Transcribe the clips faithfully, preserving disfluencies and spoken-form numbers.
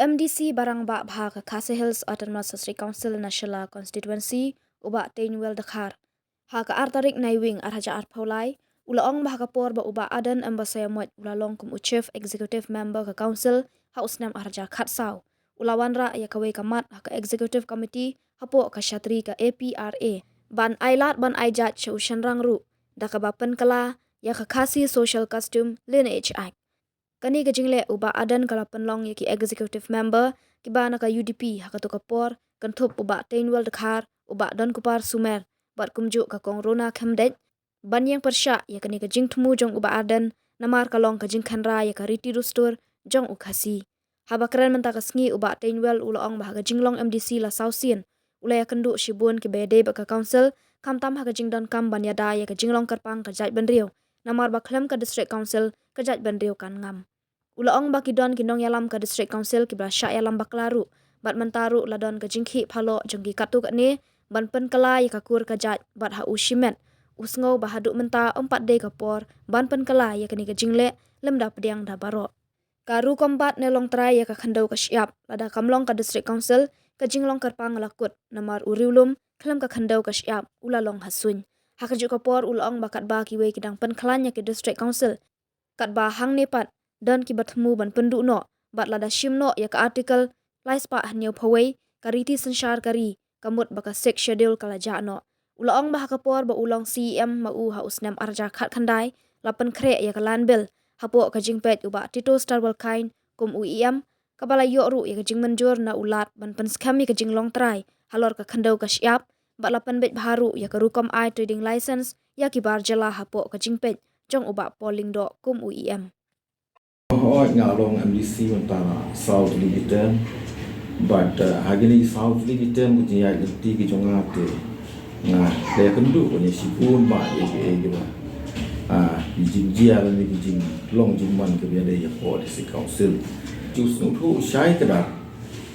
M D C barangbah bha ka Khasi Hills Autonomous District Council na Shella Constituency, u Bah Teiñwell Dkhar, ha ka ar tarik Naiwieng ar hajar arphew lai, u la ong ba ha ka por ba u Bah Ardent M Basaiawmoit u la long kum u Chief Executive Member ka Council ha u snem ar hajar khatsaw, u la wanrah ïa kawei ka mat ha ka Executive Committee hapoh ka shatri ka A P R A ban ai lad ban ai jait sha u shynrang ruh, da kaba pynkylla ïa ka Khasi Social Custom Lineage Act. Kane ka jingleh u Bah Ardent ka la pynlong ïa ki Executive Member kiba na ka U D P ha kato ka por, kynthup u Bah Teiñwell Dkhar, u Bah Donkupar Sumer, bad kumjuh ka Kong Rona Khymdeit, ban ïeng pyrshah ïa kane ka jingthmu jong u Bah Ardent, namar ka long ka jingkhynra ïa ka riti dustur jong u Khasi. Haba kren mynta ka sngi, u Bah Teiñwell u la ong ba ha ka jinglong M D C la saw sien, u la ïakynduh shibun kiba ïadei bad ka Council, khamtam ha ka jingdonkam ban ïada ïa ka jinglong kyrpang ka jaitbynriew, namar ba khlem ka District Council ka jaitbynriew kan ngam. U la ong ba ki don ki nongïalam ka District Council kiba la shah ïalam bakla ruh, bad mynta ruh la don ka jingkhih phaloh jong ki katto katne ban pynkylla ïa ka kur ka jait, bad ha u shimet u sngew ba haduh mynta ym pat dei ka por ban pynkylla ïa kane ka jingleh lymda pdiang da baroh. Ka rukom bat ne longtrai ïa ka khyndew ka shyiap, lada kam long ka District Council, ka jinglong kyrpang la kut, namar u riewlum khlem ka khyndew ka shyiap u la long ha suiñ. Ha kajuh ka por u la ong ba katba kiwei ki dang pynkhlaiñ ïa ki District Council, katba hangne pat don kiba thmu ban pynduh noh, bad lada shim noh ïa ka Article lai spah hynñiewphew wei ka riti synshar ka ri, ka mut ba ka Sixth Schedule ka la jah noh. U la ong ba ha ka por ba u long C E M ma u ha u snem ar hajar khatkhyndai, la pynkhreh ïa ka Land Bill hapoh ka jingpeit u Bah Tito Starwell Chyne kum u E M, kaba la ïoh ruh ïa ka jingmynjur na u Lat ban pynskhem ïa ka jinglongtrai halor ka khyndew ka shyiap, bad la pynbeit bha ruh ïa ka rukom ai trading license ïa ki bar jylla hapoh ka jingpeit jong u Bah Paul Lyngdoh kum u E M. Hooid, nga long M D C mynta la saw tylli ki term. Bad, uh, ha kine ki saw tylli ki term, ka jingïaid lynti ka jong nga te nga la ïakynduh ban ïa shibun bha ïa ki, ïa ki ba, ah, ki jingjia lane ki jinglong jingman kaba ïadei ïa ka District Council. Ju sngewthuh shai kdar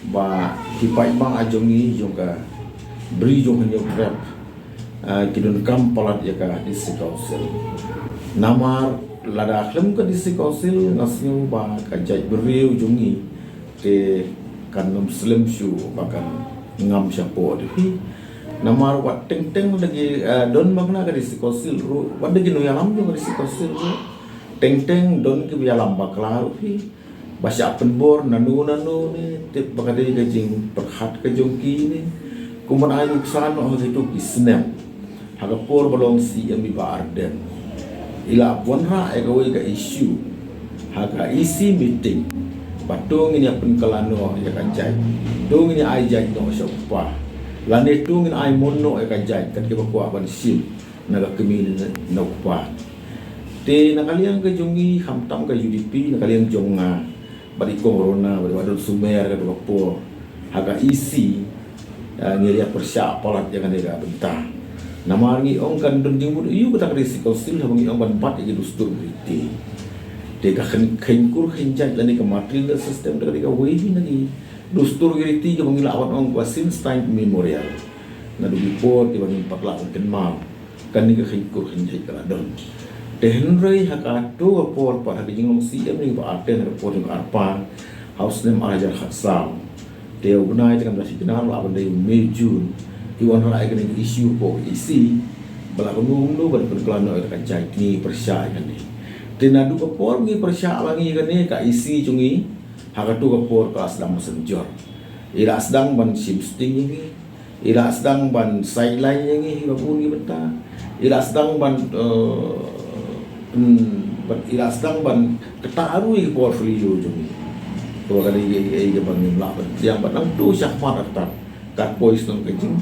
ba ki paidbah jong ngi jong ka Bri jong Hynñiewtrep, ah, ki donkam palat ïa ka District Council. Namar lada khlem ka District Council, nga sngew ba ka jaitbynriew jong ngi te kan ym slem shuh ba kan ngam shapoh de phi. Namar wat teng teng da ki, ah, don ma kane ka District Council ruh, wat da ki nongïalam jong ka District Council ruh, teng teng don kiba ïalam bakla ruh phi. Ba shah pynbor nano nano ne, tip ba ka dei ka jingpyrkhat ka jong ki ne. Kumban ai nuksan noh ha kito ki snem. Ha ka por ba long C M i Bah Ardent, i la wanrah ïa kawei ka issue ha ka E C meeting, ba to ngin ïa pynkylla noh ïa ka jait, to ngin ïa ai jait noh sha u kpa, lane to ngin ai mon noh ïa ka jait kat kiba kwah ban shim na ka kmie ne na u kpa. Te na ka liang ka jong ngi, khamtam ka U D P, na ka liang jong nga bad i Kong Rona bad i Bah Don Sumer, ka dei ka por ha ka E C, ah, ngi la pyrshah palat ïa kane ka bynta. Namar ngi ong kan don jingmut ïa kata ka District Council haba ngi ong ban bat ïa ki dustur riti. Te ka kheiñ, kheiñ kur kheiñ jait lane ka matrilineal system, te ka dei kawei na ki dustur ki riti kaba ngi lah ban ong ba since time immemorial, naduh ki por kiba ngim pat lah ban kynmaw, kane ka kheiñ kur kheiñ jait ka la don. Te hynrei ha kato ka por pat, ha ka jinglong C M i Bah Ardent, ha ka por jong ka Arpang ha u snem ar hajar khatsaw, te u bnai te kam da shiphew bnai, lah ban dei May June, i wanrah ïa kane ka issue hapoh ka E C, ba la kumno kumno ban pynkylla noh ïa ka jait, ngi pyrshah ïa kane. Te naduh ka por ngi pyrshah la ngi ïa kane, ka E C jong ngi ha kato ka por ka la sdang ban synjor. I la sdang ban shim sting ïa ngi, i la sdang ban sideline ïa ngi ha bun ki bynta, i la sdang ban, eh, hmm, ban, i la sdang ban ktah ruh ïa ki portfolio jong ngi. Kaba ka dei ïa, ïa, ïa kaba ngim lah ban pdiang, bad nangta shakhmat artat ka poi sdang ka jing,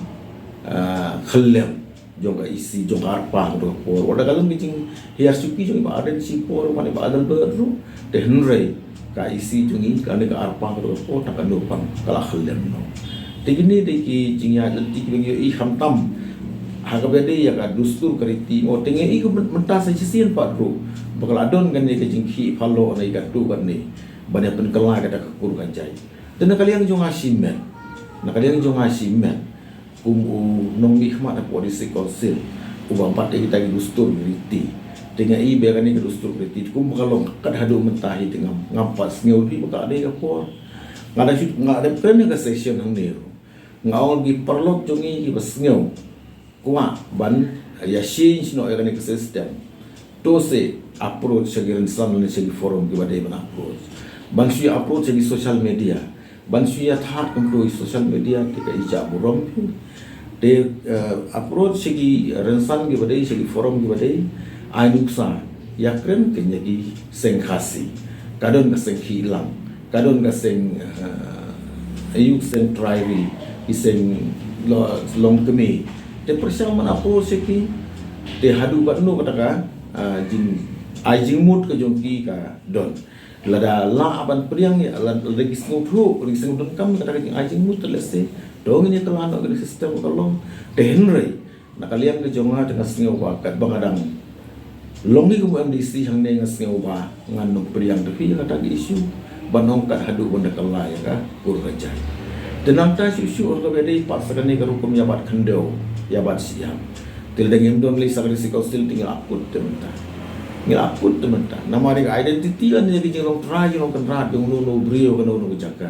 eh, khyllem jong ka E C jong ka Arpang kato ka por. Wat la ka long ka jinghiar shuki jong i Bah Ardent shipor, mane i Bah Adelbert ruh, te hynrei ka E C jong ngi kane ka Arpang kato ka por, tang katno pat ka la khyllem noh. Te kine dei ki jingïaid lynti kiba ngi ïohi, khamtam ha kaba dei ïa ka dustur ka riti mo, te ngi ïohi ka myn-, mynta sa shisien pat ruh ba ka la don kane ka jingkhih phaloh na ïa kato kane ban ïa pynkylla ïa kata ka kur ka jait. Te na ka liang jong nga shimet, na ka liang jong nga shimet, kum u nongmihkhmat hapoh District Council uba bat ïa kita ki dustur ki riti, te nga i ba kane ka dustur ki riti kumba ka long kat haduh mynta hi te ngam, ngam pat sngew ruh ba ka dei ka por. Nga da shu, nga da kren ha ka session hangne ruh. Nga ong ki paralok jong ngi kiba sngew kwah ban ïa change noh ïa kane ka system, to se approach sha ki rynsan ne sha ki forum kiba dei ban approach. Ban shu approach sha ki social media. Ban shu ïa thad kum ki social media te ka i jaka burom phi. Te, eh, approach sha ki rynsan kiba dei, sha ki forum kiba dei, ai nuksa, ïa kren kane ïa ki seng Khasi. Ka don ka seng Khihlang, ka don ka seng, eh, aïu, seng Trai Ri, ki seng Lo-, Longkmie. Te pyrshang ban approach sha ki, te haduh katno kata ka, eh, jing, ai jingmut ka jong ki ka don. Lada lah ban pdiang ïa, lada, lada ki sngewthuh, lada ki sngewdonkam kata ka jingai jingmut, te lehse to ngin ïa kylla noh ka system ka long. Te hynrei na ka liang ka jong nga te nga sngew ba katba nga dang long hi kum u MDC hangne, nga sngew ba ngan ym pdiang da phi ïa kata ka issue ban ong kat haduh ban da kylla ïa ka kur ka jait. Te nangta shuh shuh ruh kaba dei pat sa kane ka rukom ïa bat khyndew, ïa bat shyiap. Te lada ngim don lei sa ka District Council te ngi la kut te mynta. Ngi la kut te mynta. Namar ïa ka identity lane ïa ka jinglong trai jinglong kynrad jong uno uno u briew ha kano kano ka jaka,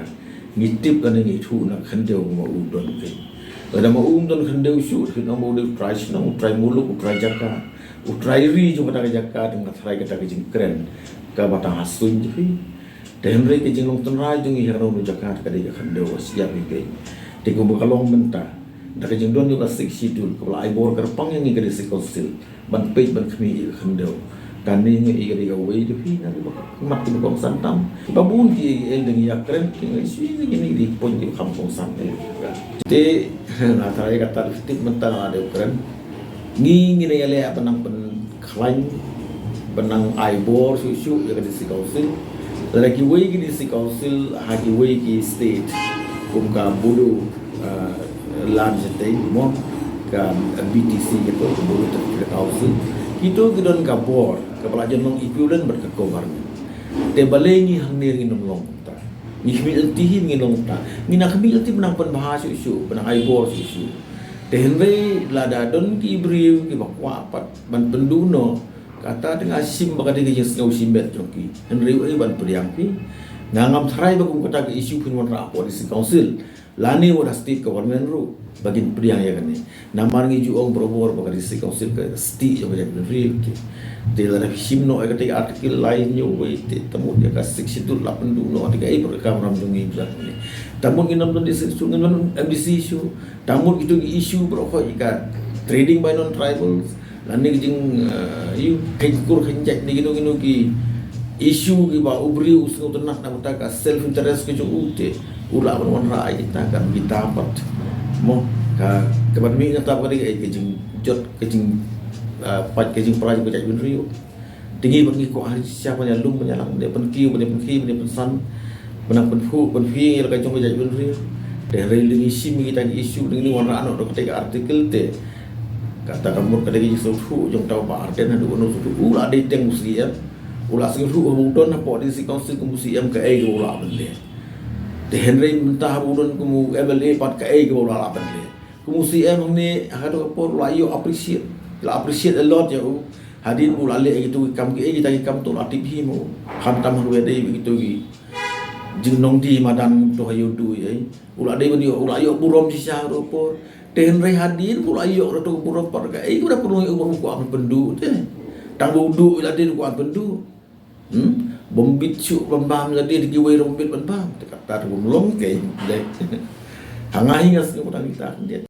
ngi tip lane ngi ithuh na ka khyndew ma u don kein. Lada ma u um don khyndew shuh, te phin ong ma u dei u trai shnong, u trai muluk, u trai jaka, u trai ri jong kata ka jaka, te nga tharai kata ka jingkren kaba tang ha suiñ te phi. Te hynrei ka jinglong tynrai jong ngi ha kano kano ka jaka te ka dei ka khyndew, shyiap hi kein. Te kumba ka long mynta, da ka jingdon jong ka Sixth Schedule kaba la ai bor kyrpang ïa ngi ka District Council ban peit ban khmih ïa ka khyndew, kane nga i ka dei kawei te phi na kiba khmat kiba kongsan tam. Ba bun ki ei ei dang ïa kren ki, nga i shu ïa kine ki dei ki point kiba kham kongsan. Te nga tharai kata da tip mynta nga la dei u kren. Ngi, ngi nang ïaleh ban nang pynkhlaiñ, ban nang ai bor shuh shuh ïa ka District Council. Lada kiwei ki District Council ha kiwei ki state kum ka Bodo, ah, Land State mo, ka BTC kito, ka Bodo Territorial Council, kito ki don ka bor kaba la jan long equivalent bad ka government. Te balei ngi hangne ngin ym long kumta? Ngi khmih lynti hi ngin long kumta. Ngi nang khmih lynti ban nang pynbha shuh shuh, ban nang ai bor shuh shuh. Te hynrei lada don ki briew kiba kwah pat ban pynduh noh, kata te nga shim ba ka dei ka jingsngew shimet jong ki. Hynrei u ei ban pdiang phi? Nga ngam tharai ba kum kata ka issue phin wanrah hapoh District Council lane wat ha State Government ruh ba kin pdiang ïa kane. Namar ngi ju ong barabor ba ka District Council ka stieh jong ka jaitbynriew te. Te lada phi shim noh ïa kata ka Article lai hynñiew wei te, tangba ïa ka Sixth Schedule la pynduh noh, te kaei pat ka kamram jong ngi ba kane? Tangba ngin ym don District Council, ngin ym don MDC shuh. Tangba kito ki issue baroh ka, ka trading by non-tribals, lane ka jing, eh, ïa ka kur ka jait ne kino kino ki issue kiba u briew u sngewtynnat na ka bynta ka self interest ka jong u te u lah ban wanrah ïa kita, ka kita pat mo ka, ka ban mih na ka bynta ka jingjot, ka jing, eh, pait ka jingpra jong ka jaitbynriew. Te ngi bad ngi kwah ha shisha ban ïalum ban ïalang, ban ïa pynkiew, ban ïa pynkhih, ban ïa pynsan, ban nang pynphuh pynphieng ïa la ka jong ka jaitbynriew. Te hynrei lada ngi shim ïa kita ki issue, lada ngi wanrah noh da kata ka article te kata ka mut ka dei ka jingsngewthuh jong uta u Bah Ardent haduh kano sngewthuh. U la dei teng u CEM, u la sngewthuh haba u don hapoh District Council kum u CEM kaei kaba u lah ban leh. Te hynrei mynta haba u don kum u MLA pat kaei kaba u la lah ban leh. Kum u CEM hangne ha kato ka por u la ïoh appreciate, la appreciate a lot ïa u. Hadien u la leh ïa kito ki kam, kiei kita ki kam to la tip hi mo. Khamtam ha kaba dei kito ki jingnongdie madan to ha ïoh duh ïa u. U la dei ban ïoh, u la ïoh burom shisha ha kato ka por. Te hynrei hadien u la ïoh kato ka burom pat, kaei kaba da pynlong ïa u ba u kwah ban pynduh te? Tang ba u duh ïa lade u kwah ban pynduh. Hmm? Bym bit shuh ban bam lade, te kiwei ruh bym bit ban bam. Te kata te bym long kein. Dei. Ha nga hi nga sngew ba tang kita khyndiat.